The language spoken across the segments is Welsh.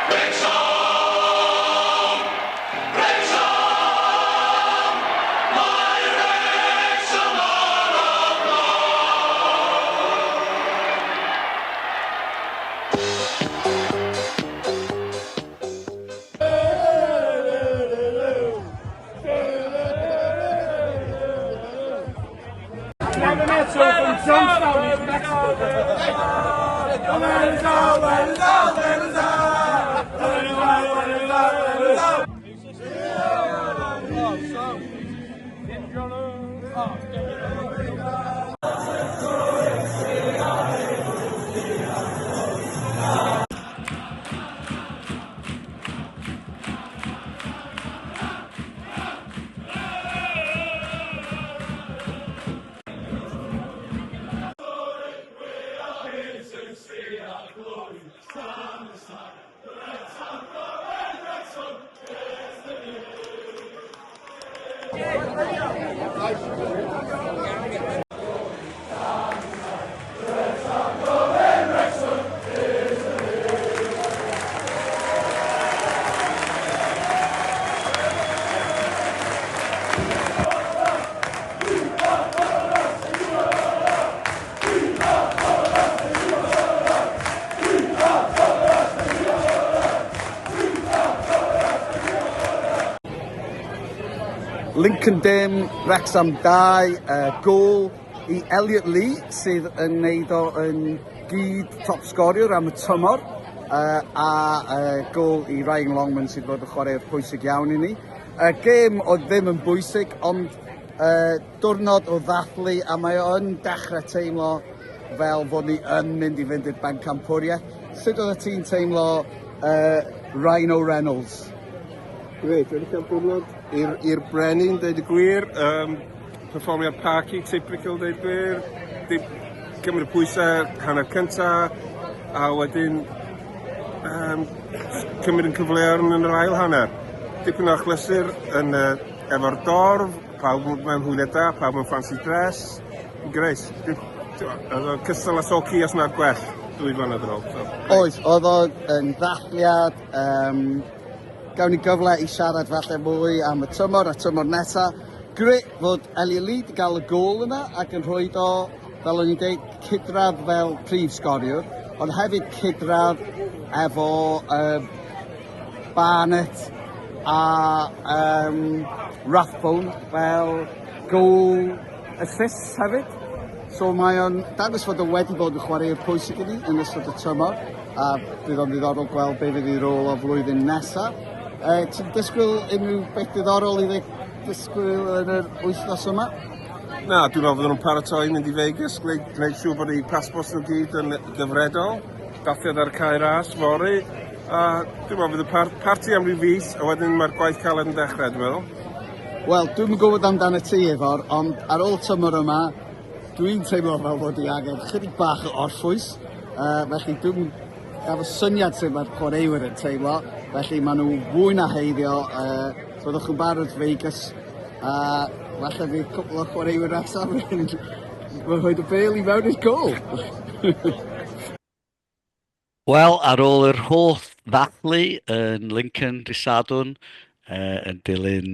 Wrecsam! Wrecsam! Mae Wrecsam ar y blaen! Lincoln dim, Wrexham 2, gôl i Elliot Lee sydd yn neud o yn gyd top sgoriwr am y tymor uh, a uh, gôl i Ryan Longman sydd fod yn chwaraewr pwysig iawn i ni. Uh, gêm oedd ddim yn bwysig ond uh, diwrnod o ddathlu a mae o yn dechrau teimlo fel fod ni yn mynd i fynd i'r bencampwriaeth. Sut oedd y ti'n teimlo uh, Ryan O'Reynolds? Grêt, wedi cael diwrnod i'r i'r brenin, deud y gwir. Um, perfformiad parky, typical, deud gwir. Dim, cymryd y pwysau hanner cynta, a wedyn um, cymryd yn cyfleon yn yr ail hanner. Dipyn o achlysur yn, uh, efo'r dorf, pawb mewn hwyliau da, pawb mewn fancy dress. Grêt. Oedd o cystal â Torquay os nad gwell, dwy flynedd yn ôl. So, Oes, oedd o yn ddathliad, um, Gawn ni gyfle i siarad falle mwy am y tymor a tymor nesa. Grêt fod Elliot Lee 'di gael y gôl yna ac yn rhoi o, fel o'n i'n deud, cydradd fel prif sgoriwr, ond hefyd cydradd efo uh, Barnett a um, Rathbone fel gôl assists hefyd. So mae o'n dangos fod o wedi bod yn chwaraewr pwysig i ni yn ystod y tymor, a bydd o'n ddiddorol gweld be fydd ei rôl o flwyddyn nesa. E, ti'n disgwyl unrhyw beth diddorol i ddisgwyl yn yr wythnos yma? Na, dwi'n meddwl fydden nhw'n paratoi mynd i Vegas, gwneud, gwneud siŵr bod eu passports nhw gyd yn gyfredol, dathliad ar y cae ras fory, a dwi'n meddwl fydd y par parti am ryw fis, a wedyn mae'r gwaith caled yn dechrau, dwi'n meddwl. Wel, dwi'm yn gwybod amdano ti, Ifor, ond ar ôl tymor yma, dwi'n teimlo fel bod i angen chydig bach o orffwys. Uh, felly dwi'n efo syniad sut mae'r chwaraewyr yn teimlo, felly maen nhw fwy na heiddio. Uh, byddwch yn barod Vegas, a falle fydd cwpl o chwaraewyr Wrexham yn rhoi y bêl i mewn i'r gôl. Wel, ar ôl yr holl ddathlu yn Lincoln dydd Sadwrn, uh, yn dilyn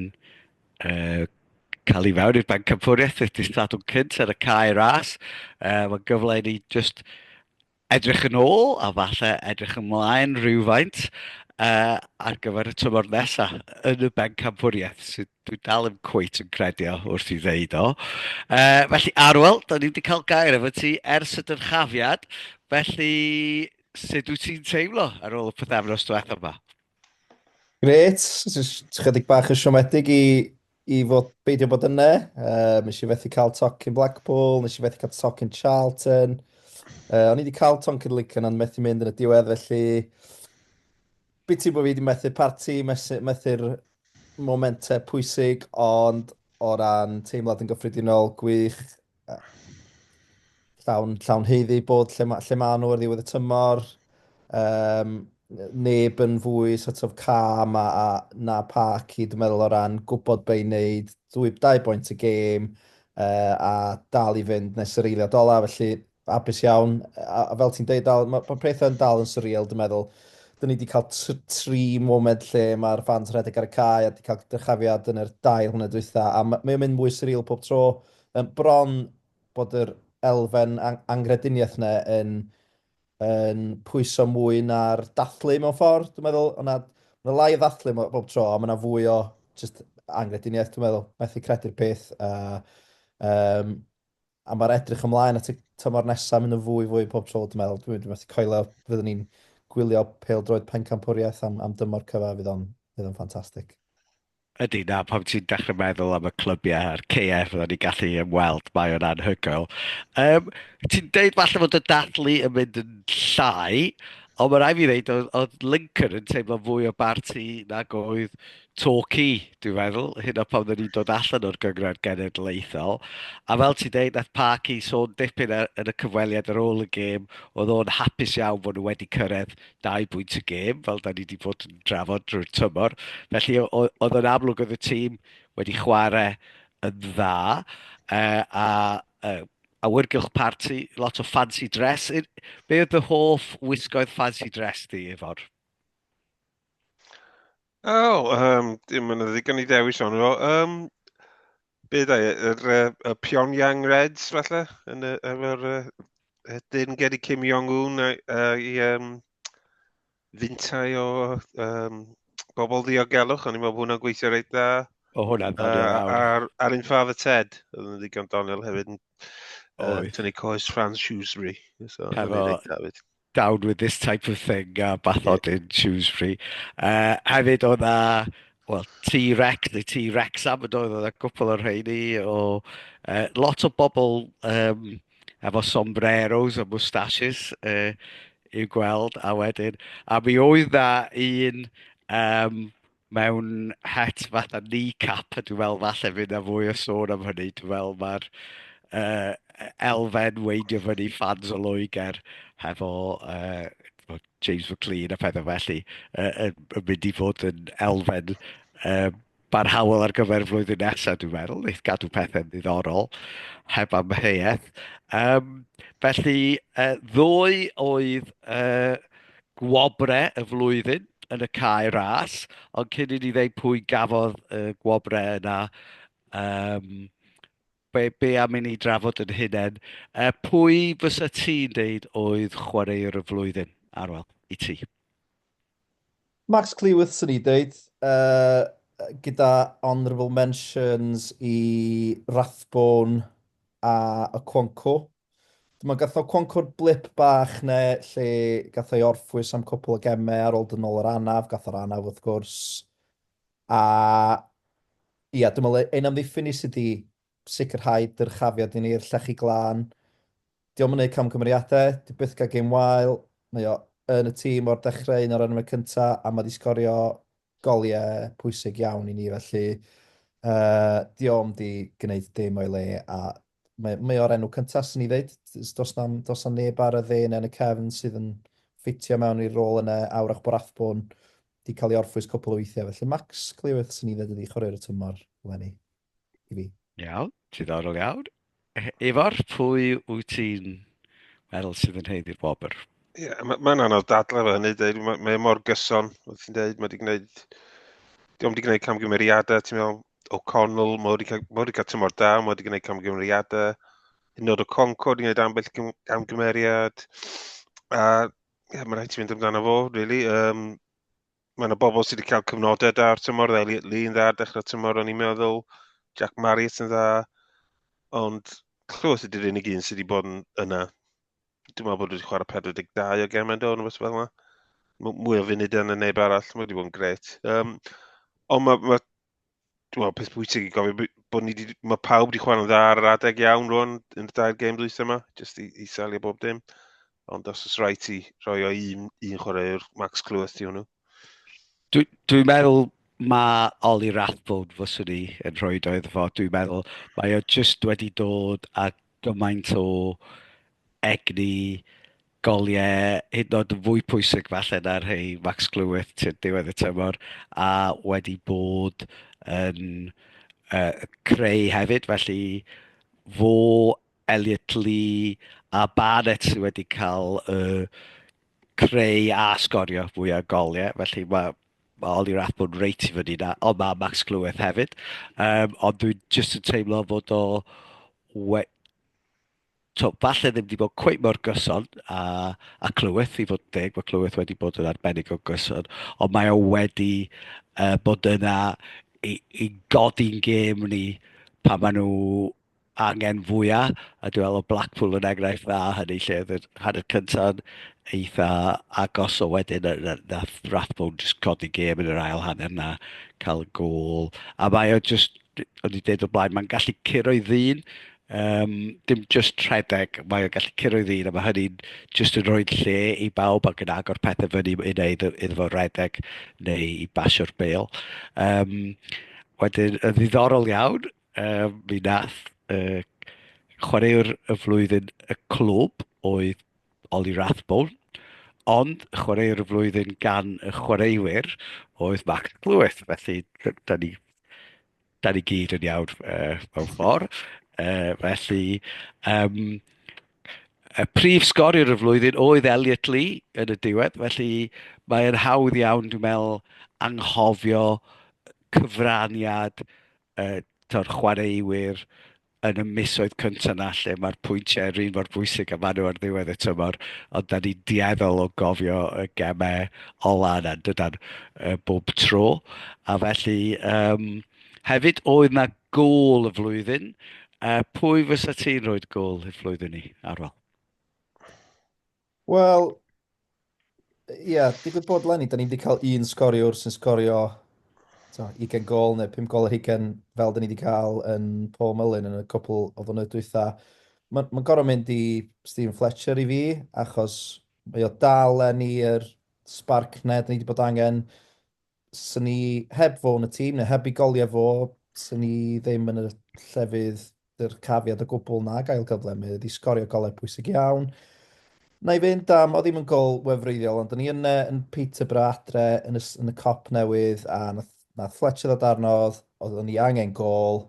uh, cael ei fewn i'r bencampwriaeth y dydd Sadwrn cynt ar y cae ras, uh, mae'n gyfle i ni just edrych yn ôl a falle edrych ymlaen rhywfaint uh, ar gyfer y tymor nesaf yn y bencampwriaeth sydd Dwi dal ddim cweit yn credu o wrth i ddeud o. Uh, felly, Arwel, da ni wedi cael gair efo ti ers y dyrchafiad, felly sut wyt ti'n teimlo ar ôl y pythefnos diwethaf yma? Grêt, jyst chydig bach yn siomedig i, i fod beidio bod yna. Uh, nes i fethu cael tocyn Blackpool, nes i fethu cael tocyn Charlton. Uh, o'n i wedi cael tocyn Lincoln ond methu mynd yn y diwedd, felly biti bod fi wedi methu parti, methu'r momentau pwysig, ond o ran teimlad yn gyffredinol, gwych. Llawn, llawn haeddu bod lle, ma, lle maen nhw ar ddiwedd y tymor. Um, neb yn fwy sort of calm a, a na Parky, dwi'n meddwl, o ran gwybod be i wneud, dwy, dau boint y gêm, uh, a dal i fynd nes yr eiliad ola, felly hapus iawn. A, a fel ti'n deud, dal, mae ma pethau'n dal yn surreal, dwi'n meddwl. Dyn ni wedi cael tri moment lle mae'r fans rhedeg ar y cae a wedi cael dyrchafiad yn yr dair mlynedd dwytha, a mae o'n mynd mwy surreal pob tro. Bron bod yr elfen anghrediniaeth yna yn, yn pwyso mwy na'r dathlu mewn ffordd, dwi'n meddwl. Ond mae lai o ddathlu bob tro, a mae yna fwy o just anghrediniaeth, dwi'n meddwl. Methu credu'r peth. A, um, a mae'r edrych ymlaen at y tymor nesaf mynd yn fwy fwy pob tro, dwi'n meddwl. Dwi'n methu coelio fyddwn ni'n gwylio pêl-droed pencampwriaeth am, am dymor cyfa, fydd o'n, fydd o'n ffantastig. Ydy, na, pan ti'n dechrau meddwl am y clybiau a'r caeau fyddan ni'n gallu ymweld, mae o'n anhygoel. Um, ti'n deud falle fod y dathlu yn mynd yn llai, ond mae rhaid fi ddeud, oedd, oedd Lincoln yn teimlo fwy o barti nag oedd Torquay, dwi'n meddwl, hyd yn oed pan oedden ni'n dod allan o'r gynghrair genedlaethol. A fel ti'n deud, nath Parky sôn dipyn ar, yn y cyfweliad ar ôl y gêm, oedd o'n hapus iawn fod nhw wedi cyrraedd 2 bwynt y gêm, fel da ni wedi bod yn drafod drwy'r tymor. Felly oedd o'n amlwg oedd y tîm wedi chwarae yn dda, a awyrgylch parti, lot o fancy dress. Be oedd dy hoff wisgoedd fancy dress di, Ifor? O, oh, dim yn ddigon i ddewis ond fo. Um, be da, yr, y Pyongyang Reds, falle, yn y, efo'r uh, deyrnged i Kim Jong-un i um, fintai o um, bobl ddiogelwch. O'n i'n meddwl bod hwnna'n gweithio reit dda. O, hwnna'n ddoniol fawr. A'r, ar un Father Ted, oedd yn ddigon doniol hefyd yn tynnu coes Fran Shrewsbury. So, Hefo, reit down with this type of thing a bathodyn yeah. Shrewsbury. Hefyd oedd na, well, T-Rex neu T-Rexam yn oedd, oedd gwpl o'r rheini o lot o bobl um, efo sombreros a moustaches i'w gweld a wedyn, a mi oedd na un um, mewn het fatha kneecap, a dwi'n meddwl falle fydd 'na fwy o sôn am hynny. Dwi'n meddwl mae'r uh, elfen weindio fyny fans o Loegr hefo uh, James McLean a pethau felly uh, yn, yn mynd i fod yn elfen uh, barhaol ar gyfer flwyddyn nesaf, dwi'n meddwl, wneith gadw pethau'n ddiddorol, heb amheuaeth. Um, felly, uh, ddwy oedd uh, gwobre y flwyddyn yn y cae ras, ond cyn i ni ddeud pwy gafodd y gwobre yna, um, be, be am i ni drafod yn hunain? Pwy fysa ti'n deud oedd chwaraewr y flwyddyn, Arwel, i ti? Max Cleworth, swn i'n deud, uh, gyda honourable mentions i Rathbone a Okonkwo. Dyma gath o Okonkwo'r blip bach ne lle gath o'i orffwys am cwpl o gemau ar ôl dod nôl o'r anaf, gath o'r anaf wrth gwrs. A ia, dwi'n meddwl ein amddiffyn ni sydd wedi sicrhau dyrchafiad i ni i'r llechi glân. Dio'm yn gwneud camgymeriadau, di byth gael gêm wael, mae o yn y tîm o'r dechrau, un o'r enwau cyntaf, a mae wedi sgorio goliau pwysig iawn i ni, felly uh, dio'm di gwneud dim o'i le, a mae, mae o'r enw cyntaf sy'n ei ddeud. Does na, does na neb ar y dde neu yn y cefn sydd yn ffitio mewn i'r rôl yna, a wrach bod Rathbone di cael ei orffwys cwpl o weithiau. Felly Max Cleworth sy'n ei ddeud ydi chwaraewr y tymor eleni i fi. Iawn, diddorol iawn. Ifor, pwy wyt ti'n meddwl sydd yn haeddu'r wobr? Ie, yeah, mae'n ma anodd dadlau efo hynny, deud, mae, mae mor gyson, oedd ti'n deud, mae wedi gwneud, diolch wedi gwneud camgymeriadau, ti'n meddwl, O'Connell, mae wedi cael, mae wedi cael tymor da, mae wedi gwneud camgymeriadau, hyd yn oed Okonkwo wedi gwneud ambell camgymeriad, a ie, yeah, mae'n rhaid ti fynd amdano fo, really. Um, mae yna bobl sydd wedi cael cyfnodau da o'r tymor, Elliot Lee yn dda ar dechrau tymor, o'n i'n meddwl, Jack Marriott yn dda, ond Clywes ydy'r unig un sydd wedi bod yn yna. Dwi'n meddwl bod wedi chwarae 42 o gemau do, neu beth fel yna. Mwy o funudau na neb arall, mae wedi bod yn gret. Um, ond mae, ma, dwi'n meddwl peth pwysig i gofio bod ni di, mae pawb wedi chwarae'n dda ar yr adeg iawn rwan yn y dair gêm dwytha yma, jyst i, i selio bob dim. Ond os oes rhaid ti rhoi o un, un chwaraewr, Max Clyweth ti hwnnw. Dwi'n dwi meddwl mae Ollie Rathbone fyswn i yn rhoi o iddo fo. Dwi'n meddwl mae o jyst wedi dod â gymaint o egni, goliau, hyd yn oed yn fwy pwysig falle na rhai Max Cleworth tua diwedd y tymor, a wedi bod yn uh, creu hefyd, felly fo, Elliot Lee a Barnett sydd wedi cael y creu a sgorio fwy o goliau, felly mae ma Ollie Rathbone reit i fyny na, ond mae Max Cleworth hefyd. Um, ond dwi'n jyst yn teimlo fod o we, to, falle ddim wedi bod cweit mor gyson a, a Cleworth, i fod yn deg, mae Cleworth wedi bod yn arbennig o gyson, ond mae o wedi uh, bod yna i, i godi'n gêm ni pan maen nhw angen fwya, a dwi'n meddwl oedd Blackpool yn enghraifft dda hynny lle oedd yr hanner cynta'n eitha agos o wedyn nath Rathbone jyst codi gêm yn yr ail hanner na, cael gôl, a mae o jyst, o'n i'n deud o blaen, mae'n gallu curo'i ddyn, um, dim jyst rhedeg, mae o'n gallu curo'i ddyn a mae hynny'n jyst yn rhoi lle i bawb ac yn agor pethau fyny i wneud iddo fo redeg neu i basio'r bêl. Um, wedyn, yn ddiddorol iawn, Um, mi nath uh, chwaraewr y flwyddyn y clwb oedd Ollie Rathbone, ond chwaraewr y flwyddyn gan y chwaraewyr oedd Max Cleworth, felly da ni, da ni gyd yn iawn uh, mewn ffordd. Uh, felly, um, y prif sgoriwr y flwyddyn oedd Elliot Lee yn y diwedd, felly mae'n hawdd iawn, dwi'n meddwl, anghofio cyfraniad yy tibod chwaraewyr yn y misoedd cynta 'na lle mae'r pwyntiau yr un mor bwysig a maen nhw ar ddiwedd y tymor, ond da ni'n dueddol o gofio y gemau ola yna, yn dydan, bob tro. A felly um, hefyd oedd na gôl y flwyddyn. Pwy fysa ti'n rhoi gôl y flwyddyn i, Arwel? Wel, ie, yeah, digwydd bod lenni, da ni wedi cael un sgoriwr sy'n sgorio to, 20 gol neu 5 gol ar hugain fel da ni wedi cael yn Paul Mullin yn y cwpl o flynyddoedd dwytha. Mae'n ma gorfod mynd i Steven Fletcher i fi, achos mae o dal lenni yr spark na da ni wedi bod angen. 'Swn ni heb fo yn y tîm, neu heb ei goliau fo, 'swn ni ddim yn y llefydd dyrchafiad o gwbl nag ail gyfle. Mae wedi sgorio golau pwysig iawn. Na i fynd am, oedd ddim yn gol wefreiddiol, ond o'n i yna yn Peterborough adre yn y, yn y cop newydd, a nath, nath Fletcher ddod arno, oedd ni angen gol,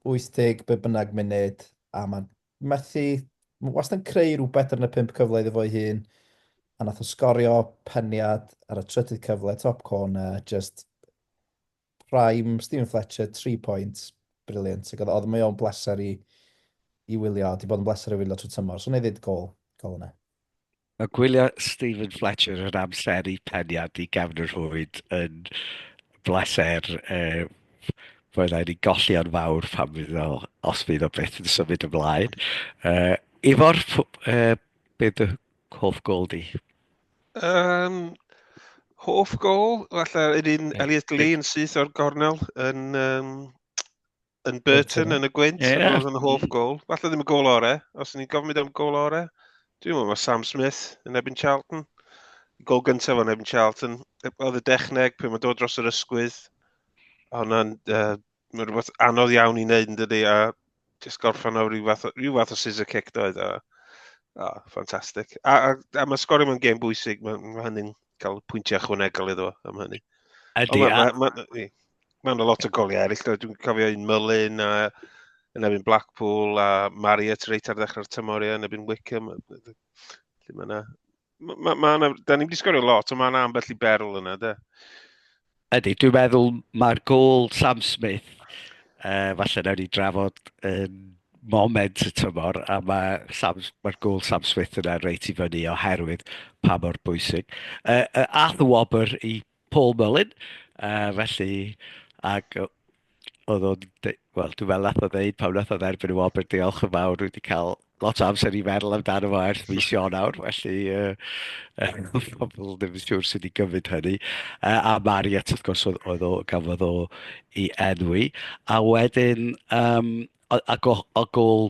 80 be bynnag munud, a mae'n methu, mae wastad yn creu rhywbeth ar y pump cyfle iddo fo'i hun, a nath o sgorio peniad ar y trydydd cyfle, top corner, just prime Steven Fletcher, 3 points, brilliant. Ac oedd mae o'n bleser i, i wylio, di bod yn bleser i wylio trwy tymor, so na i ddweud gol, gol yna. Mae gwylio Steven Fletcher yn amseru peniad i gefn y rhwyd yn bleser. Uh, Byddai ni golli o'n fawr pan fydd o, os fydd o byth yn symud ymlaen. Uh, Ifor, uh, beth dy hoff gol di? Um, hoff gol? Falle yr un Elliot Lee yn syth o'r gornel yn, um, yn Burton yn y gwynt, yeah. Oedd yn hoff gol. Falle ddim y gol orau, os ni'n gofyn am gol orau. Dwi'n meddwl mae Sam Smith yn ebyn Charlton. Gol gyntaf yn ebyn Charlton. Oedd y dechneg, pryd mae'n dod dros yr ysgwydd. Hwna'n uh, mae'n rhywbeth anodd iawn i wneud yn dydi, a jyst gorffen o rhyw fath o, rhyw fath o scissor kick doedd. A, oh, ffantastig. A, a, a mae sgorio mewn gêm bwysig, mae, mae hynny'n cael pwyntiau ychwanegol iddo am hynny. Ydy, a... Mae ma, ma, ma yna lot o goliau eraill, dwi'n cofio un Mullin a yn erbyn Blackpool a Marriott reit ar ddechrau'r tymor yn erbyn Wickham. Lle mae yna... Mae ma yna, da ni'n wedi sgorio lot, ond mae yna ambell i berl yna, de. Ydy, dwi'n meddwl mae'r gôl Sam Smith, uh, falle nawn ni drafod yn moment y tymor, a mae Sam, mae'r gôl Sam Smith yna reit i fyny oherwydd pa mor bwysig. Uh, uh, ath y wobr i Paul Mullin, uh, felly, ac oedd o'n, wel, dwi'n meddwl nath o ddeud pan nath o dderbyn y wobr, diolch yn fawr, dwi wedi cael lot o amser i feddwl amdano fo ers mis Ionawr, felly uh, uh, pobl ddim yn siŵr sut i gymryd hynny. Uh, a Marriott, wrth gwrs, oedd, oedd o, gafodd o i enwi. A wedyn, um, a, go, a gol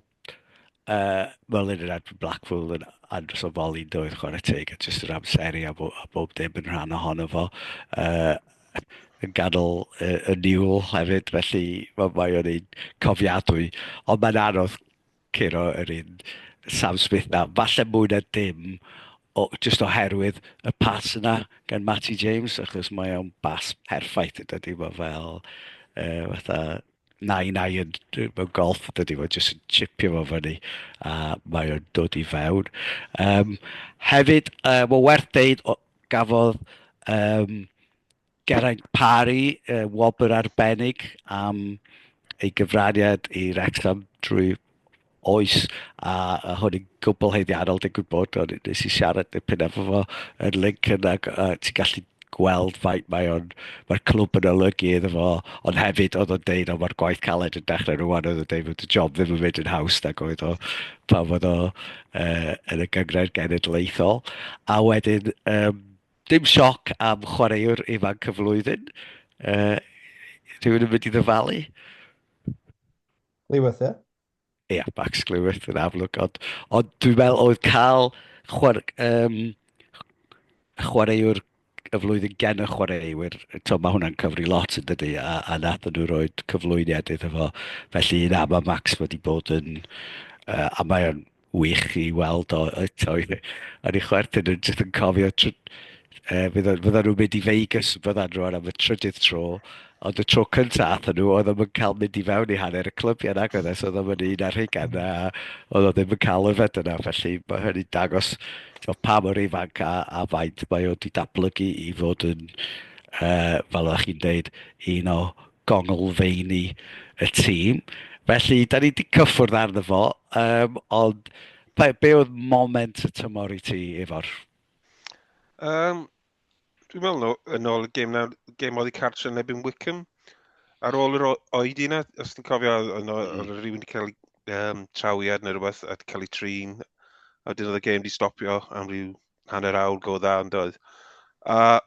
uh, Mullin yn erbyn Blackpool yn andros o foli doedd chwarae teg a jyst yr amseru a, bo, a bob dim yn rhan ohono fo. Uh, yn ganol y, y niwl hefyd, felly mae, mae o'n un cofiadwy. Ond mae'n anodd curo yr un Sam Smith na. Falle mwy na dim, o, jyst oherwydd y pas yna gan Matty James, achos mae o'n bas perffaith yn dydy, mae fel uh, fatha 9 iron mewn golf, dydy, fo jyst yn chipio fo fyny a mae o'n dod i fewn. Hefyd, mae'n werth deud, gafodd Geraint Parry wobr arbennig am ei gyfraniad i Wrexham drwy oes, a hwn yn gwbl haeddiannol, digwydd bod, ond nes i siarad dipyn efo fo yn Lincoln ac ti'n gallu gweld faint mae o'n, mae'r clwb yn olygu iddo fo, ond hefyd oedd o'n deud, o mae'r gwaith caled yn dechrau rwan, oedd o'n deud fod y job ddim yn mynd yn haws nag oedd o pan oedd o yn y gynghrair genedlaethol. A wedyn, dim sioc am chwaraewr ifanc y flwyddyn. Rhywun yn mynd i ddyfalu? Cleworth, ie? Ia, Max Cleworth yn amlwg, ond dwi'n meddwl oedd cael chwaraewr y flwyddyn gen y chwaraewyr, to, mae hwnna'n cyfri lot yn dydy, a nath nhw roi cyflwyniad iddo fo. Felly na, mae Max wedi bod yn, a mae o'n wych i weld o eto. O'n i chwerthin yn jyst yn cofio, fyddan nhw'n mynd i Vegas fyddan nhw am y trydydd tro, ond y tro cyntaf athyn nhw, oedd o'n cael mynd i fewn i hanner y clybiau nag oedd e, so oedd o'n un ar hugain a oedd o ddim yn cael yfed yna, felly mae hynny'n dangos so, pa mor ifanc a faint mae o wedi datblygu i fod yn, fel oeddech chi'n deud, un o gonglfeini y tîm. Felly, da ni wedi cyffwrdd arno fo, ond be oedd moment y tymor i ti, Ifor? Dwi'n meddwl no, yn ôl y gêm na, gêm oddi cartre yn erbyn Wycombe. Ar ôl yr oedi yna, os ti'n cofio, oedd rhywun wedi cael trawiad neu rhywbeth a wedi cael ei trin. A wedyn oedd y gêm wedi stopio am ryw hanner awr go dda yn doedd. A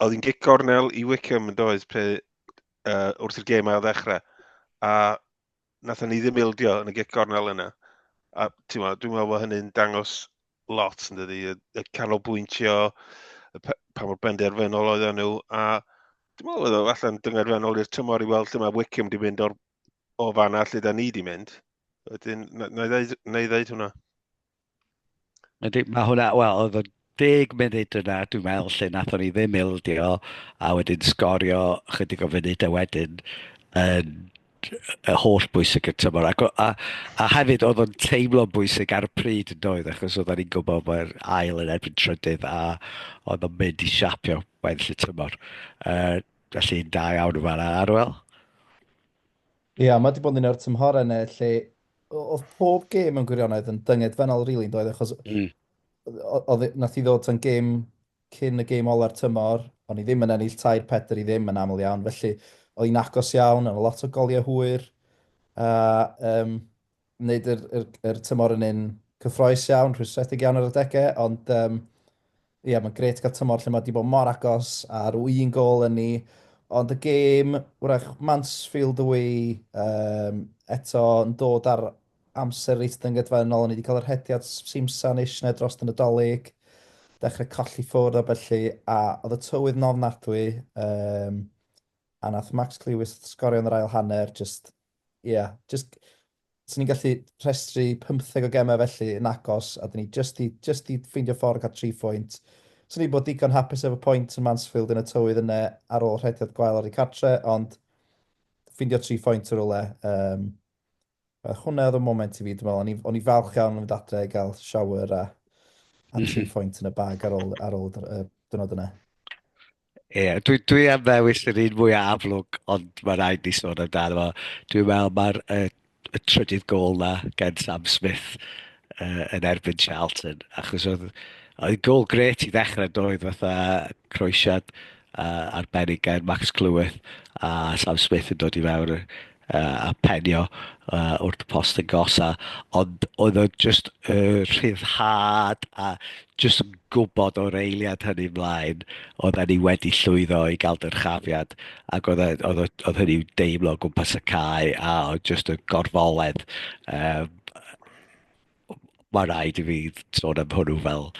oedd hi'n gic cornel i Wycombe yn doedd pe, wrth i'r gêm ail ddechrau. A nathon ni ddim ildio yn y gic cornel yna. A ti'n meddwl, dwi'n meddwl bod hynny'n dangos lot yn dydi, y canolbwyntio, pa mor benderfynol oedden nhw, a dwi'n meddwl oedd o falle'n dyngarfennol i'r tymor i weld lle mae Wycombe wedi mynd o fanna lle da ni wedi mynd. Wedyn, na i ddeud hwnna. Ydy, mae hwnna, wel, oedd o 10 munud yna, dwi'n meddwl, lle nathon ni ddim ildio, a wedyn sgorio chydig o funudau wedyn yn y holl bwysig y tymor. Ac, a hefyd oedd o'n teimlo'n bwysig ar y pryd yn doedd, achos oedden ni'n gwybod mae'r ail yn erbyn trydydd a oedd o'n mynd i siapio weddill y tymor. Felly da iawn yn fan'na, Arwel. Ia, yeah, mae wedi bod yn un o'r tymhorau yna lle oedd pob gêm mewn gwirionedd yn dyngedfennol, rili, yn doedd, achos oedd, nath i ddod tan gêm cyn y gêm ola'r tymor, o'n i ddim yn ennill 3-4 i 0 yn aml iawn, felly oedd hi'n agos iawn, oedd lot o goliau hwyr, a wneud yr tymor yn un cyffroes iawn, rhwystredig iawn ar adegau, ond ie, mae'n grêt cael tymor lle mae wedi bod mor agos a rhyw un gol yn ni, ond y gêm, wrach, Mansfield away, eto yn dod ar amser reit dyngedfennol, o'n i wedi cael yr hediad simsan-ish 'na dros y Nadolig, dechrau colli ffwrdd a felly, a oedd y tywydd yn ofnadwy, a nath Max Cleworth sgorio yn yr ail hanner, just, yeah, just, swn i'n gallu rhestru 15 o gemau felly yn agos, a dyn ni just i ffeindio ffordd o cael 3 phwynt. Swn i'n bod digon hapus efo pwynt yn Mansfield yn y tywydd yna ar ôl rhediad gwael ar ei cartre, ond ffeindio 3 phwynt ar rywle. Hwnna oedd y moment i fi, dwi'n meddwl. O'n i falch iawn yn mynd adre i gael shower a 3 phwynt yn y bag ar ôl y diwrnod yna. Ie, yeah, dwi am ddewis yr un mwy amlwg, ond mae rhaid ni sôn amdano fo. Dwi'n meddwl mae'r y trydydd gôl na gen Sam Smith yn erbyn Charlton, achos oedd gôl grêt i ddechrau doedd, fatha croesiad arbennig gen Max Cleworth a Sam Smith yn dod i fewn a penio wrth y post yn gosa, ond oedd o just y rhyddhad a just yn gwybod o'r eiliad hynny mlaen, oedden ni wedi llwyddo i gael dyrchafiad, ac oedd hynny deimlo o gwmpas y cae a oedd just y gorfoledd. Mae rhaid i fi sôn am hwnnw fel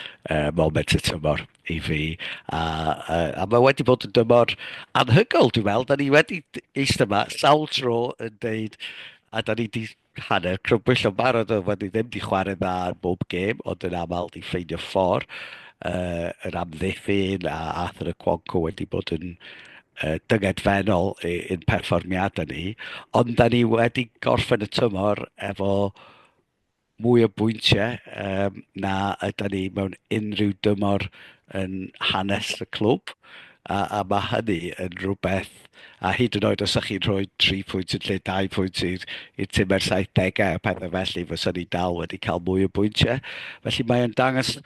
moment y tymor i fi. A mae wedi bod yn dymor anhygoel, dwi'n meddwl. Da ni wedi eistedd yma sawl tro yn deud, a da ni wedi hanner crybwyll o'n barod, oedd wedi ddim wedi chwarae dda ar bob gêm, ond yn aml di ffeindio ffordd. Yr amddiffyn a Arthur Okonkwo wedi bod yn dyngedfennol i'n perfformiadau ni, ond da ni wedi gorffen y tymor efo mwy o bwyntiau um, na yda ni mewn unrhyw dymor yn hanes y clwb. A, a mae hynny yn rhywbeth, a hyd yn oed os ydych chi'n rhoi 3 pwynt yn lle 2 pwynt i'r tîm er 70au a pethau felly, fysa ni dal wedi cael mwy o bwyntiau. Felly mae'n dangos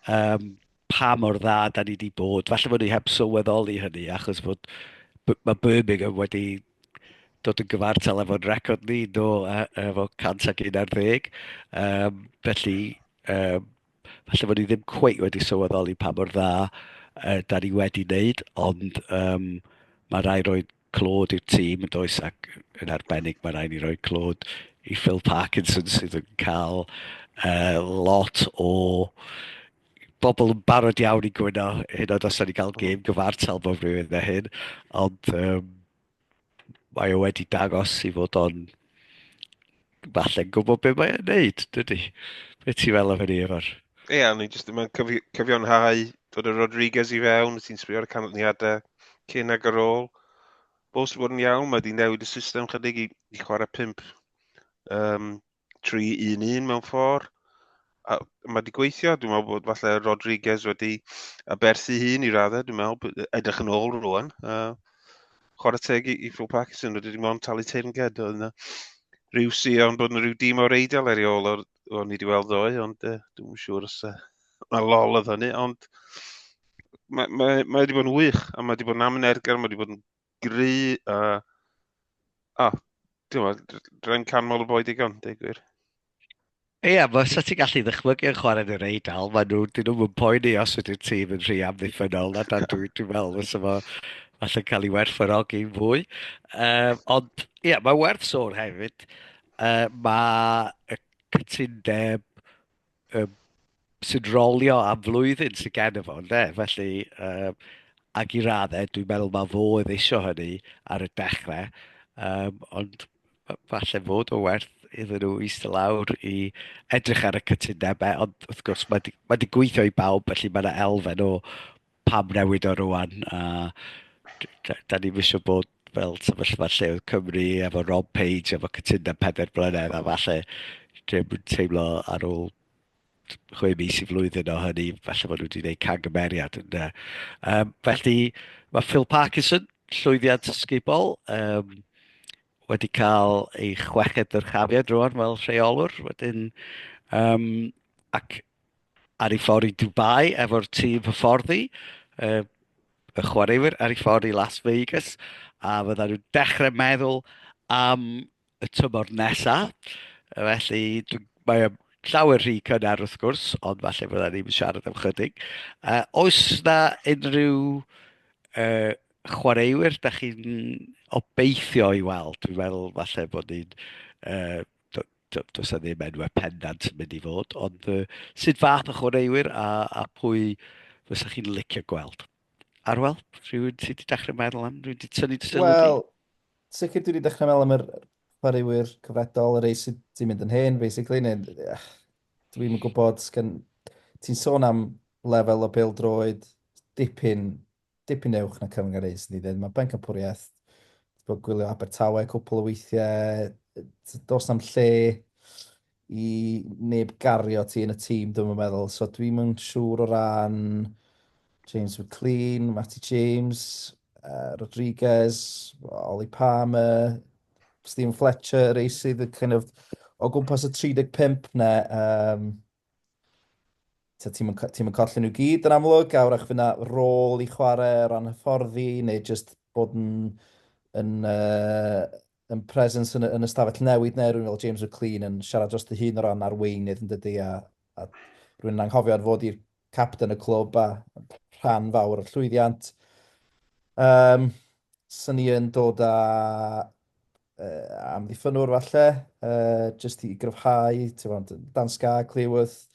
um, pa mor dda da ni wedi bod. Falle bod ni heb sylweddoli hynny, achos fod mae Birmingham wedi dod yn gyfartal efo'n record ni, do, efo 111. Um, felly, um, falle bod ni ddim cweit wedi sylweddoli pa mor dda uh, da ni wedi wneud, ond um, mae rai roi clod i'r tîm yn does, ac yn arbennig mae rhaid ni roi clod i Phil Parkinson sydd yn cael uh, lot o bobl yn barod iawn i gwyno, hyd yn oed os da ni gael gêm gyfartal bob rhywun a hyn, ond um, mae o wedi dangos i fod o'n falle'n gwybod beth mae'n neud, dydy? Be ti'n fel am hynny, Ifor? Ie, yeah, ni jyst yma'n cyfi cyfiawnhau dod y Rodriguez i fewn, ti'n sbio ar y canlyniadau cyn ag ar ôl. Bos wedi bod yn iawn, mae wedi newid y system chydig i, i chwarae 5 um, 3-1-1 mewn ffordd. A mae wedi gweithio, dwi'n meddwl bod falle Rodriguez wedi aberthu hun i raddau, dwi'n meddwl, edrych yn ôl rwan. Chwarae teg i, i Phil Parkinson, wedi dim ond talu teyrnged. Oedd yna rhyw sion bod yna rhyw dîm o'r Eidal ar ei ôl o'r, o'n i wedi weld ddoe, ond uh, dwi'n siŵr os uh, mae lol oedd hynny, ond mae, mae, mae wedi bod yn wych, a mae wedi bod yn amnergar, mae wedi bod yn gry, a... A, ti'n gwybod, rhaid canmol y boi digon, dweud gwir. Ie, yeah, fysa ti'n gallu ddychmygu yn chwarae yn yr Eidal, maen nhw, dyn nhw'n poeni os ydy'r tîm yn rhy amddiffynnol, na dan dwi'n dwi meddwl fysa fo falle cael ei werthfawrogi fwy. Um, ond ie, yeah, mae werth sôn hefyd, uh, mae y cytundeb um, sy'n rolio am flwyddyn sydd gen fo, ynde? Felly, um, ac i raddau, dwi'n meddwl mae fo oedd isio hynny ar y dechrau, um, ond falle fod o werth iddyn nhw eistedd lawr i edrych ar y cytundebau, ond wrth gwrs mae di, mae di gweithio i bawb, felly mae yna elfen o pam newid o rwan, a da, da ni'm isio bod fel sefyllfa lle oedd Cymru efo Rob Page efo cytundeb 4 blynedd a falle ddim yn teimlo ar ôl 6 mis i flwyddyn o hynny, falle bod nhw wedi gwneud camgymeriad. Ynde. Felly mae Phil Parkinson, llwyddiant ysgubol, wedi cael ei chweched ddyrchafiad rwan fel rheolwr, wedyn, um, ac ar ei ffordd i Dubai efo'r tîm hyfforddi, y chwaraewyr ar ei ffordd i Las Vegas, a fyddan nhw'n dechrau meddwl am y tymor nesaf. Felly, mae o llawer rhy cynnar wrth gwrs, ond falle fyddan ni'n siarad am chydig. Oes na unrhyw chwaraewyr da chi'n obeithio i weld? Dwi'n meddwl falle bod ni'n... Does 'na ddim enwau pendant yn mynd i fod, ond sut fath o chwaraewyr a, a pwy fysa chi'n licio gweld? Arwel, rhywun sydd wedi dechrau meddwl am, rhywun wedi tynnu dy sylw di? Wel, sicr dwi wedi dechrau meddwl am yr chwaraewyr cyfredol, y rei sydd wedi mynd yn hen, basically. Neu, dwi'n yn gwybod, sgen... Ti'n sôn am lefel o bêl-droed dipyn, dipyn uwch na Cefn Gareth, ni ddweud. Mae bencampwriaeth, bod gwylio Abertawe cwpl o weithiau, does na'm lle i neb gario ti yn y tîm, dwi'n meddwl. So dwi'n yn siŵr o ran James McLean, Matty James, Rodriguez, Ollie Palmer, Stephen Fletcher, rei sydd yn kind of o gwmpas y 35 ne. Um, ti'n ti colli nhw gyd yn amlwg, a wrach fydd 'na rôl i chwarae o ran hyfforddi, neu just bod yn, yn, yn presence yn, yn y stafell newid, neu rhywun fel James McLean yn siarad dros ei hun o ran arweinydd yn dydy, a, a rhywun yn anghofio ar fod i'r captain y clwb a rhan fawr o'r llwyddiant. Um, Swn i yn dod â amddiffynwr falle, just i gryfhau, ti'n Dan Scar, Cleworth,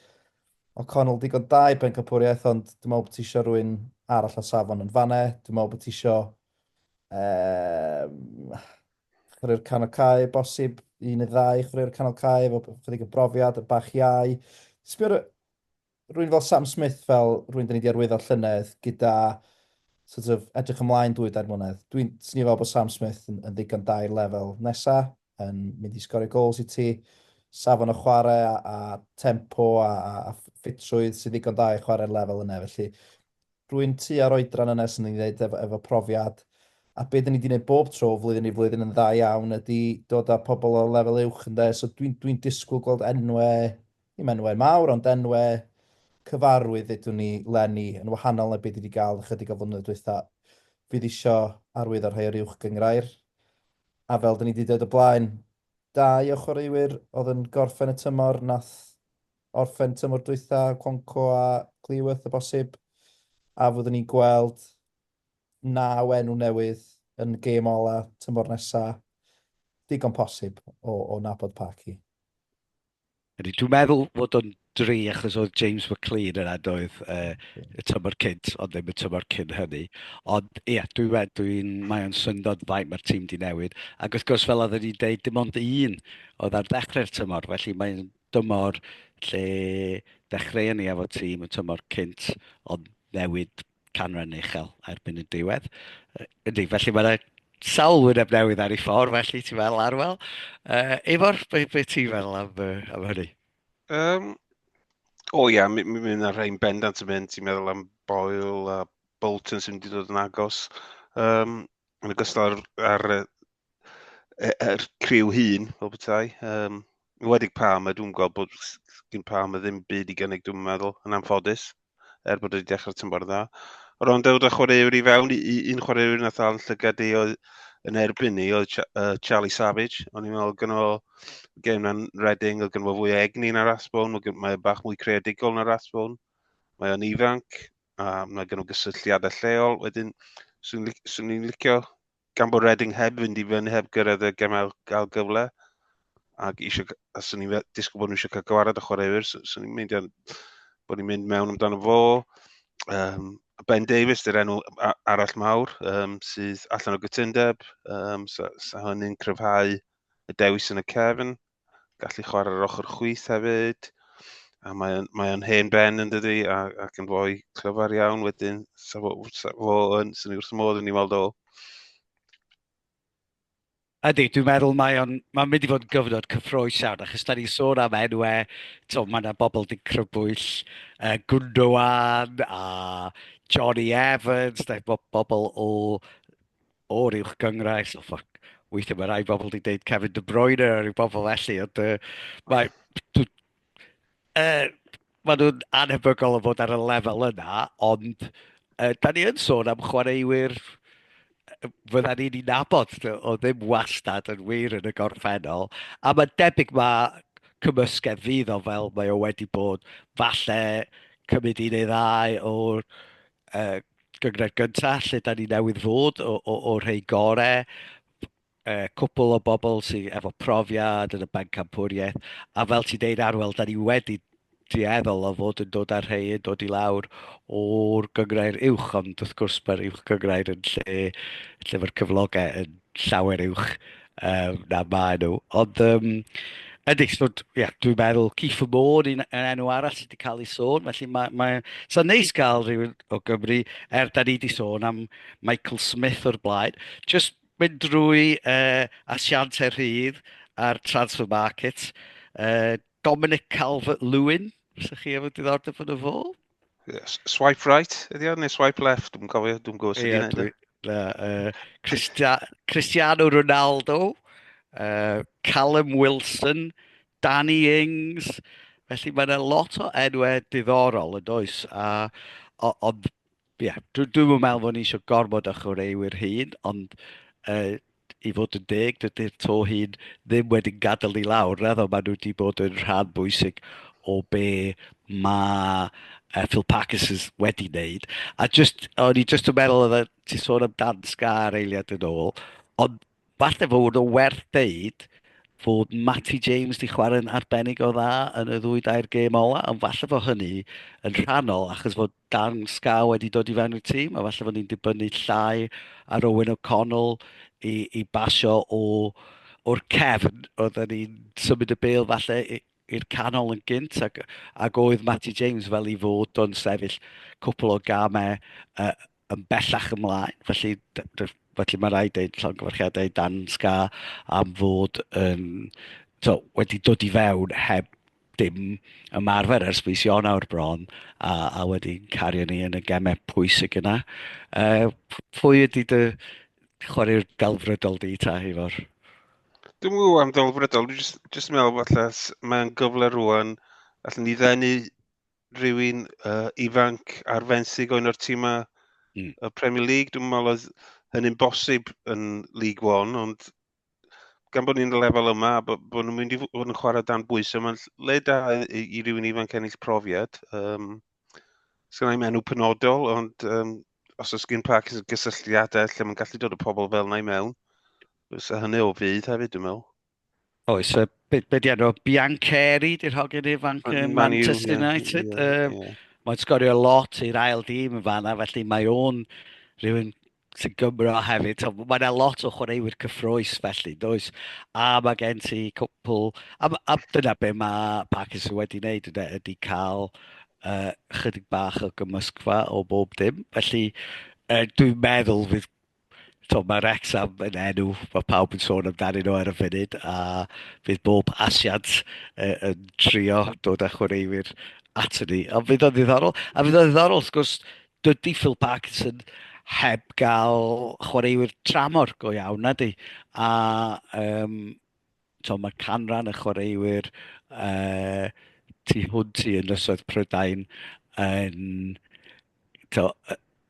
O'Connell digon da i bencampwriaeth, ond dwi'n meddwl bod ti eisiau rhywun arall o safon yn fanne. Dwi'n meddwl bod ti eisiau chwarae'r canol cae, bosib, un neu ddau chwarae'r canol cae, efo chydig o brofiad, y bach iau. Sbio ar rhywun fel Sam Smith, fel rhywun dyn ni wedi arwyddo llynedd, gyda sort of edrych ymlaen 2-3 mlynedd. Dwi'n swnio fel bod Sam Smith yn, yn ddigon da i'r lefel nesa, yn mynd i sgorio gols i ti, safon o chwarae a, a tempo a, a, a ffitrwydd sydd ddigon da i chwarae'r lefel yna. Felly, rwy'n tu ar oedran yna sy'n ni'n dweud efo, efo profiad. A be dyn ni wedi gwneud bob tro flwyddyn i flwyddyn yn dda iawn ydy dod â pobl o lefel uwch ynde. So dwi'n dwi disgwyl gweld enwau, ddim enwau mawr, ond enwau cyfarwydd ddedwn ni leni yn wahanol na beth wedi gael ychydig o flynyddoedd dwytha. Fydd isio arwydd ar rhai o'r uwch gyngrair. A fel dyn ni wedi dweud o blaen, dau o chwaraewyr oedd yn gorffen y tymor nath orffen tymor dwytha, Cwonco a Clearworth o bosib, a fyddwn ni'n gweld naw enw newydd yn gêm ola tymor nesa, digon posib o, o nabod Parky. Ydy, dwi'n meddwl fod o'n dri achos oedd James McLean yna doedd uh, y tymor cynt, ond ddim y tymor cyn hynny. Ond ie, yeah, dwi'n dwi mae o'n syndod faint mae'r tîm di newid. Ac wrth gwrs, fel oedden ni'n deud, dim ond un oedd ar ddechrau'r tymor, felly mae'n dymor lle dechreuon ni efo tîm y tymor cynt, ond newid canran uchel erbyn y diwedd. Ydy, felly mae yna sawl wyneb newydd ar ei ffordd, felly ti'n meddwl, Arwel. Uh, Ifor, be, be ti'n meddwl am, uh, am hynny? Um, o ia, mi, mi, mi yna rhai'n bendant yn mynd, ti'n meddwl am Boyle a Bolton sy'n mynd i ddod yn agos. Um, yn ogystal ar, ar yr criw hun, fel petai. Um, enwedig Palmer, dwi'n gweld bod gyn Palmer ddim byd i gynnig, dwi'n meddwl, yn anffodus, er bod wedi dechrau'r tymor dda. O ran dod â chwaraewyr i fewn, un chwaraewyr nath ddal llygad i oedd yn erbyn ni oedd Ch uh, Charlie Savage. O'n i'n meddwl gynno fo gêm na'n Reading, oedd gynno fo fwy o egni na Rathbone, mae bach mwy creadigol na Rathbone. Mae o'n ifanc, a mae gynno gysylltiadau lleol. Wedyn, swn i'n licio gan bod Reading heb fynd i fyny, heb gyrraedd y gemau gael gyfle, ac eisiau, a swn i'n disgwyl bod nhw eisiau cael gwared o chwaraewyr, so, swn i'n meindio bod ni'n mynd mewn amdano fo. Um, Ben Davies, dy'r enw arall mawr, um, sydd allan o gytundeb, um, so, so hynny'n cryfhau y dewis yn y cefn, gallu chwarae ar ochr chwith hefyd, a mae o'n, mae o'n hen ben yn dydi, a, ac yn fwy clyfar iawn wedyn, sa fo, sa fo yn, swn i wrth y modd yn ei weld o. Ydy, dwi'n meddwl mae o'n, mae'n mynd i fod yn gyfnod cyffrous iawn, achos da ni'n sôn am enwau, to, mae yna bobl di crybwyll uh, Gundogan a Johnny Evans, da, bobl o o'r uwch gynghrair, so fuck, weithiau mae rai bobl wedi deud Kevin De Bruyne a rhyw bobl felly, ond uh, mae, uh, maen nhw'n anhebygol o fod ar y lefel yna, ond uh, da ni yn sôn am chwaraewyr fydda ni'n ei nabod, o ddim wastad yn wir yn y gorffennol, a mae'n debyg mae cymysgedd fydd o fel mae o wedi bod, falle cymryd un neu ddau o'r uh, gynghrair gyntaf, lle da ni newydd fod o, o, o rhai gore, uh, cwpl o bobl sydd efo profiad yn y bencampwriaeth, a fel ti'n deud Arwel, da ni wedi dueddol o fod yn dod â'r rhai yn dod i lawr o'r gynghrair uwch, ond wrth gwrs mae'r uwch gynghrair yn lle, lle mae'r cyflogau yn llawer uwch um, na maen nhw. Ond um, ydy, so, yeah, dwi'n meddwl Keith Moore yn, yn enw arall sydd wedi cael ei sôn, felly mae, mae so neis gael rhywun o Gymru, er da ni wedi sôn am Michael Smith o'r blaen. Just mynd drwy uh, asiantau rhydd a'r transfer market. Uh, Dominic Calvert-Lewin, fysa chi efo diddordeb yn y fo? Swipe right ydy o, neu swipe left? Dwi'n cofio, dwi'n gwybod sut i wneud e. Uh, Christia Cristiano Ronaldo, uh, Callum Wilson, Danny Ings. Felly mae yna lot o enwau diddorol yn does. A, ond ie, yeah, dwi'n dwi meddwl fod ni eisiau gormod o chwaraewyr hyn, ond uh, i fod yn deg, dydy'r to hyn ddim wedi gadael ni lawr, naddo, maen nhw wedi bod yn rhan bwysig o be mae uh, Phil Parkinson wedi wneud. A just, o'n i just yn meddwl oedd ti sôn am Dan Scar eiliad yn ôl, ond falle fod o werth deud fod Matty James di chwarae'n arbennig o dda yn y ddwy dair gêm ola, ond falle fod hynny yn rhannol achos fod Dan Scar wedi dod i fewn i'r tîm, a falle fod ni'n dibynnu llai ar Owen O'Connell i, i basio o, o'r cefn, oedden ni'n symud y bêl falle i'r canol yn gynt, ac, ac oedd Matty James fel i fod o'n sefyll cwpl o gamau uh, yn bellach ymlaen, felly, felly mae rhaid deud llongyfarchiadau Dan Scar am fod yn, so, wedi dod i fewn heb dim ymarfer ers mis Ionawr bron a, a wedi cario ni yn y gemau pwysig yna. Pwy ydy dy chwaraewr delfrydol di ta, Ifor? Dwi'n gwybod am delfrydol, dwi'n just, just meddwl falle mae'n gyfle rwan, allan ni ddenu rhywun ifanc ar fenthyg o un o'r tîmau y Premier League. Dwi'n meddwl oedd hynny'n bosib yn League One, ond gan bod ni'n y lefel yma, a bod, bod nhw'n mynd i fod yn chwarae dan bwysau, mae'n le da i, i rywun ifanc ennill profiad. Sgynna i'm enw penodol, ond os oes gen Parkinson gysylltiadau lle mae'n gallu dod o pobl fel yna i mewn, fysa hynny o fudd hefyd, dwi'n meddwl. Oes, be, be di enw? Biancheri, di'r hogyn ifanc yn Manchester United. Yeah, yeah. Mae'n sgorio lot i'r ail dîm yn fanna, felly mae o'n rhywun sy'n Gymro hefyd. So, mae yna lot o chwaraewyr cyffroes felly, does? A mae gen ti cwpl... A, a dyna be mae Parkinson wedi wneud, ydy, ydy cael chydig bach o gymysgfa o bob dim. Felly, dwi'n meddwl fydd to, mae Wrexham yn enw, mae pawb yn sôn amdanyn nhw ar y funud, a fydd bob asiant yn trio dod â chwaraewyr at ni. Ond fydd o'n ddiddorol. A fydd o'n ddiddorol, wrth gwrs, dydy Phil Parkinson heb gael chwaraewyr tramor go iawn, na di. A to, mae canran y chwaraewyr tu hwnt i Ynysoedd Prydain yn, to,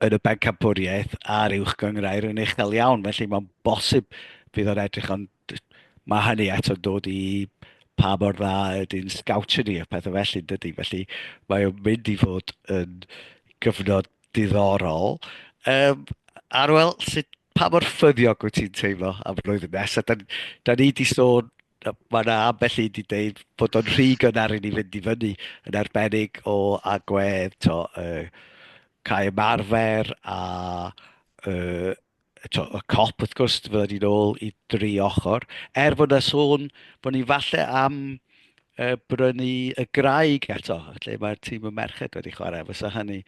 yn y bencampwriaeth a'r uwch gynghrair yn uchel iawn, felly mae'n bosib fydd o'n edrych, ond mae hynny eto'n dod i pa mor dda ydy'n sgowtio ni a pethau felly, dydy. Felly mae o'n mynd i fod yn gyfnod diddorol. Arwel, sut, pa mor ffyddiog wyt ti'n teimlo am flwyddyn nesaf? Da, da ni wedi sôn, mae yna ambell un wedi dweud bod o'n rhy gynnar i ni fynd i fyny, yn arbennig o agwedd to, cae ymarfer a to, y cop wrth gwrs, fydda ni'n ôl i dri ochr. Er bod yna sôn bod ni falle am brynu y graig eto, lle mae'r tîm y merched wedi chwarae. Fysa hynny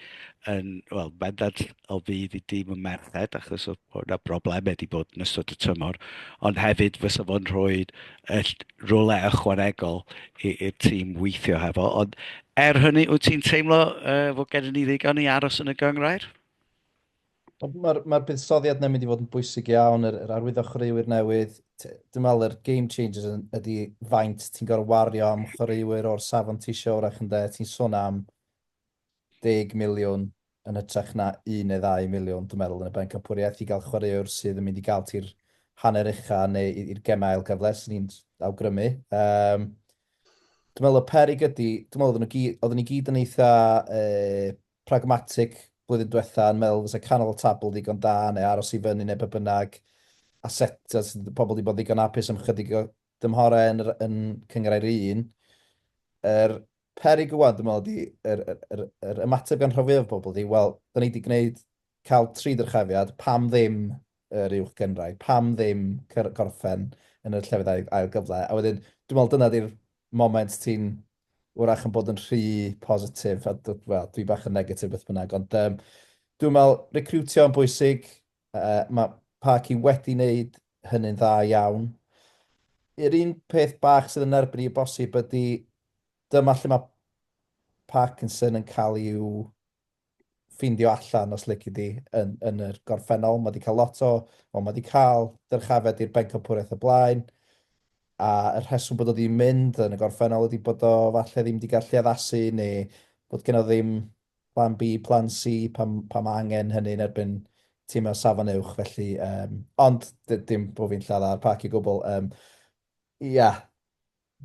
yn, wel, bendant o fudd i dîm y merched, achos oedd yna broblemau wedi bod yn ystod y tymor, ond hefyd fysa fo'n rhoi rhywle ychwanegol i'r tîm weithio hefo. Ond er hynny, wyt ti'n teimlo fod gennym ni ddigon i aros yn y gynghrair? Mae'r ma buddsoddiad yna'n mynd i fod yn bwysig iawn, yr, yr arwyddo chwaraewyr newydd. Dwi'n meddwl yr game changers ydy faint ti'n gorfod wario am chwaraewyr o'r safon ti eisiau wrach ynde. Ti'n sôn am 10 miliwn yn hytrach na 1 neu 2 miliwn, dwi'n meddwl, yn y bencampwriaeth i gael chwaraewr sydd yn mynd i gael ti'r hanner ucha neu i'r gemau ail gyfle, sy'n ni'n awgrymu. Dwi'n meddwl y perig ydy, dwi'n meddwl oedden ni gyd yn eitha pragmatic blwyddyn diwetha yn meddwl fysa canol y tabl ddigon da neu aros i fyny neu be bynnag a set, a pobl wedi bod ddigon hapus am chydig o dymhorau yn, yn cynghrair un. Yr perig ŵan, dwi'n meddwl, ydy yr, yr, yr, yr ymateb gan rhan fwyaf o bobl ydy, wel, da ni wedi gwneud cael tri dyrchafiad, pam ddim yr uwch gynghrair, pam ddim gorffen yn y llefydd ail, ail gyfle. A wedyn, dwi'n meddwl dyna di'r moment ti'n wrach yn bod yn rhy positif, a wel, dwi bach yn negatif beth bynnag, ond dwi'n meddwl recriwtio yn bwysig, mae Parky wedi wneud hynny'n dda iawn. Yr un peth bach sydd yn erbyn i bosib ydy dyma lle mae Parkinson yn cael i'w ffeindio allan, os lici di, yn, yn yr gorffennol. Mae wedi cael lot o, wel, mae wedi cael dyrchafiad i'r bencampwriaeth o blaen, a y rheswm bod o wedi mynd yn y gorffennol ydy bod o falle ddim wedi gallu addasu, neu bod gen o ddim plan B, plan C, pan, pan mae angen hynny yn erbyn tîmau safon uwch, felly, ond dim bod fi'n lladd ar Parky o gwbl. Ia,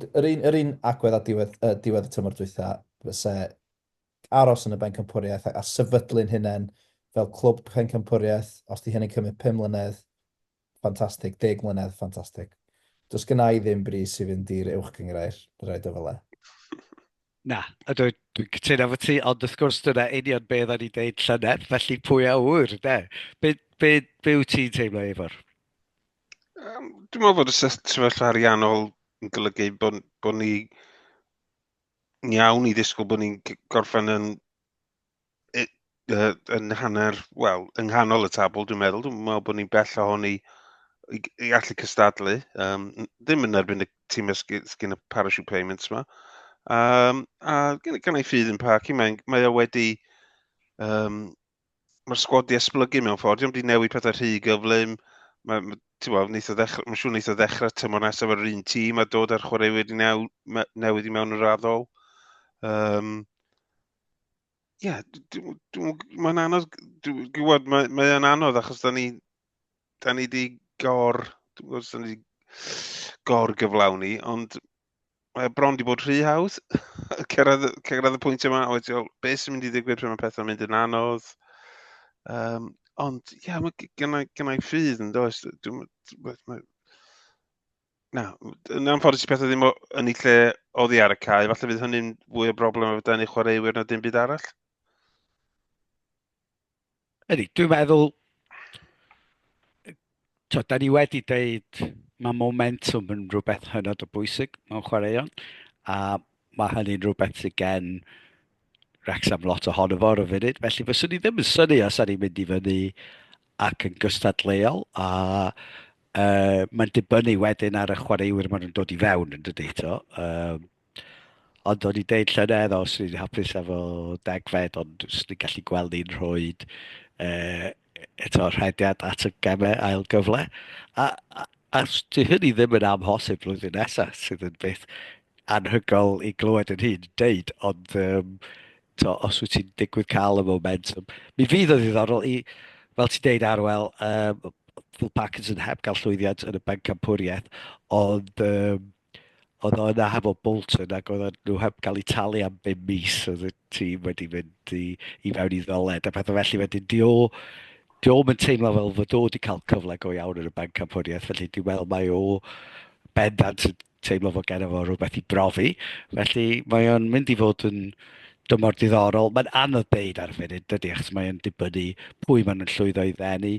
yr un, yr un agwedd a diwedd, diwedd y tymor dwytha, fyse aros yn y bencampwriaeth a, a sefydlu'n hunain fel clwb pencampwriaeth, os di hynny'n cymryd 5 mlynedd, ffantastig, 10 mlynedd, ffantastig. Does gynna i ddim brys i fynd i'r uwch gynghrair, rhaid o fel e. Na, a dwi'n dwi cytuno efo ti, ond wrth gwrs dyna union be oedden ni'n deud llynedd, felly pwy a ŵyr, de? Be, be, be wyt ti'n teimlo, Ifor? Dwi'n meddwl bod y sefyllfa ariannol yn golygu bod, bod ni iawn i ddisgwyl bod ni'n gorffen yn yn hanner, wel, yng nghanol y tabl, dwi'n meddwl. Dwi'n meddwl bod ni'n bell ohoni i allu cystadlu. Ddim yn erbyn y tîm sgyn y parachute payments yma. A gen i ffydd yn Parky, mae o wedi... Mae'r sgwad di esblygu mewn ffordd. Dio'm di newid pethau rhy gyflym. Mae, ti'n gwbod, neith o ddechrau, mae'n siŵr neith o ddechrau tymor nesaf ar yr un tîm a dod â'r chwaraewyr i newydd i mewn yn raddol. Ie, mae'n anodd, dwi'n gwybod, mae o'n anodd achos da ni di dwi'n gwybod os da ni di gor gyflawni, ond mae bron di bod rhy hawdd cyrraedd y pwynt yma, a wedyn, wel, beth sy'n mynd i ddigwydd pryd mae pethau'n mynd yn anodd. Ond, ie, yeah, mae gynna i ffydd yn does. Na, yn anffodus i pethau ddim yn ei lle oddi ar y cae, falle fydd hynny'n fwy o broblem efo denu chwaraewyr na dim byd arall. Ydy, dwi'n meddwl, to, da ni wedi deud mae momentum yn rhywbeth hynod o bwysig mewn chwaraeon, a mae hynny'n rhywbeth sydd gen Wrexham lot ohono fo ar y funud, felly fyswn i ddim yn synnu os ni'n mynd i fyny ac yn gystadleuol, a mae'n dibynnu wedyn ar y chwaraewyr maen nhw'n dod i fewn yn dydy, to. Ond o'n i'n deud llynedd, os ni'n hapus efo degfed, ond os ni'n gallu gweld ni'n rhoi eto rhediad at y gemau ail gyfle. A 'di hynny ddim yn amhosib blwyddyn nesaf, sydd yn beth anhygoel i glywed yn hun deud, ond to, os wyt ti'n digwydd cael y momentum, mi fydd o ddiddorol i, fel ti'n deud Arwel, Phil Parkinson heb gael llwyddiant yn y bencampwriaeth, ond oedd o yna hefo Bolton ac oedd nhw heb gael eu talu am 5 mis, oedd y tîm wedi mynd i fewn i ddyled a pethau felly. Wedyn di o'm yn teimlo fel fod o wedi cael cyfle go iawn yn y bencampwriaeth, felly dwi'n meddwl mae o bendant yn teimlo fod genno fo rhywbeth i brofi, felly mae o'n mynd i fod yn dymor diddorol. Mae'n anodd deud ar y funud, dydy, achos mae'n dibynnu pwy maen nhw'n llwyddo i ddenu.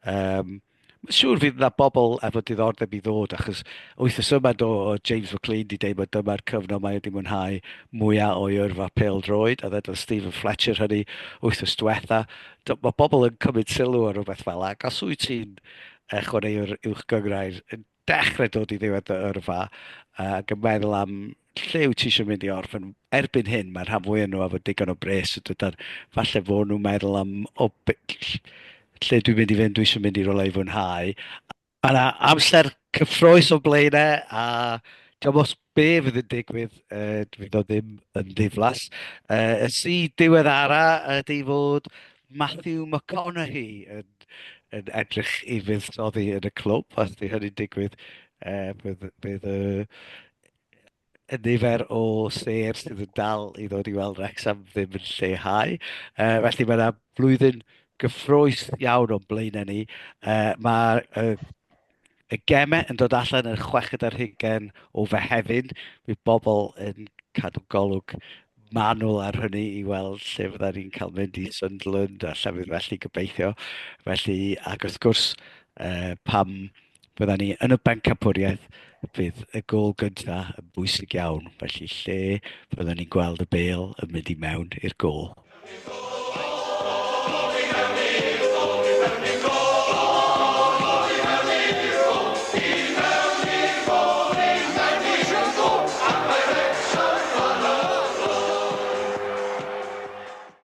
Mae'n siŵr fydd yna bobl efo diddordeb i ddod, achos wythnos yma do o James McLean di deud bod dyma'r cyfnod mae wedi mwynhau mwyaf o'i yrfa pêl-droed, a ddedodd Stephen Fletcher hynny wythnos diwetha. Mae bobl yn cymryd sylw ar rhywbeth fel 'na, ac os wyt ti'n chwaraewr uwch gynghrair yn dechrau dod i ddiwedd dy yrfa ac yn meddwl am lle wyt ti eisiau mynd i orffen, erbyn hyn mae rhan fwyaf nhw efo digon o bres yn dydan, falle fod nhw'n meddwl am o, lle dwi'n mynd i fynd, dwi eisiau mynd i rywle i fwynhau. Mae yna amser cyffrous o blaenau a diolch os be fydd yn digwydd, fydd o ddim yn ddiflas. Y si diweddara ydy fod Matthew McConaughey yn edrych i fuddsoddi yn y clwb. Os di hynny'n digwydd, bydd y nifer o sêr sydd yn dal i ddod i weld Wrexham ddim yn lleihau. Felly mae yna flwyddyn gyffrous iawn o'n blaenau ni. Mae y gemau yn dod allan yn 26 o Fehefin. Bydd bobl yn cadw golwg manwl ar hynny i weld lle fydda ni'n cael mynd i Sunderland a llefydd felly gobeithio. Felly, ac wrth gwrs, pam fydda ni yn y bencampwriaeth, bydd y gôl gyntaf yn bwysig iawn. Felly lle fydda ni'n gweld y bêl yn mynd i mewn i'r gôl.